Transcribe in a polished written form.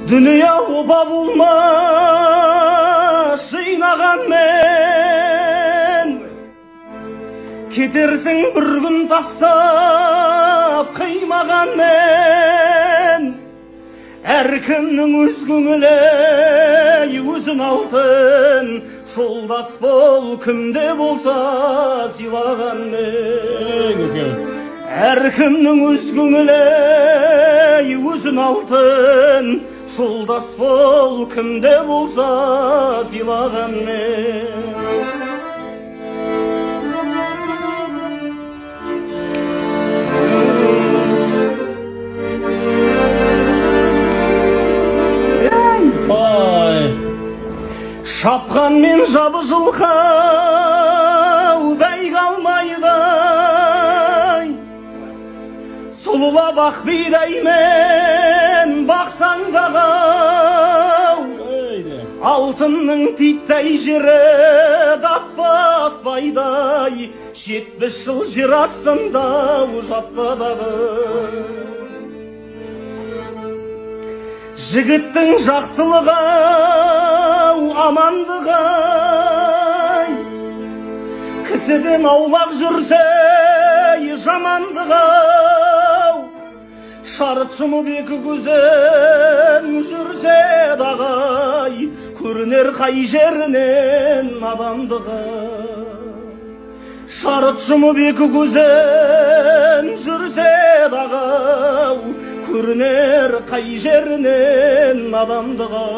Дүние опа болмас жинағанмен, кетерсің бір күн тастап қимағанмен. Әркімнің өз көңілі өзін алтын, жолдас бол кімде болса сыйлағанмен. Әркімнің өз көңілі өзін алтын, жолдас бол кімде болса сыйлағанмен. Ой. Шапқанмен жабы жылқы бәйге алмайды, сұлулап ақ бидаймен бақсаң дағы, алтынның титтей жері дап баспайдай, 70 жыл жер астында жатса дағы. Жігіттің жақсылығы амандығы, кісіден аулақ жүрсе жамандығы. Шарт жұмып екі көзін жүрсе дағай, көрінер қай жерінен адамдығы. Шарт жұмып екі көзін жүрсе дағы, көрінер қай жерінен адамдығы.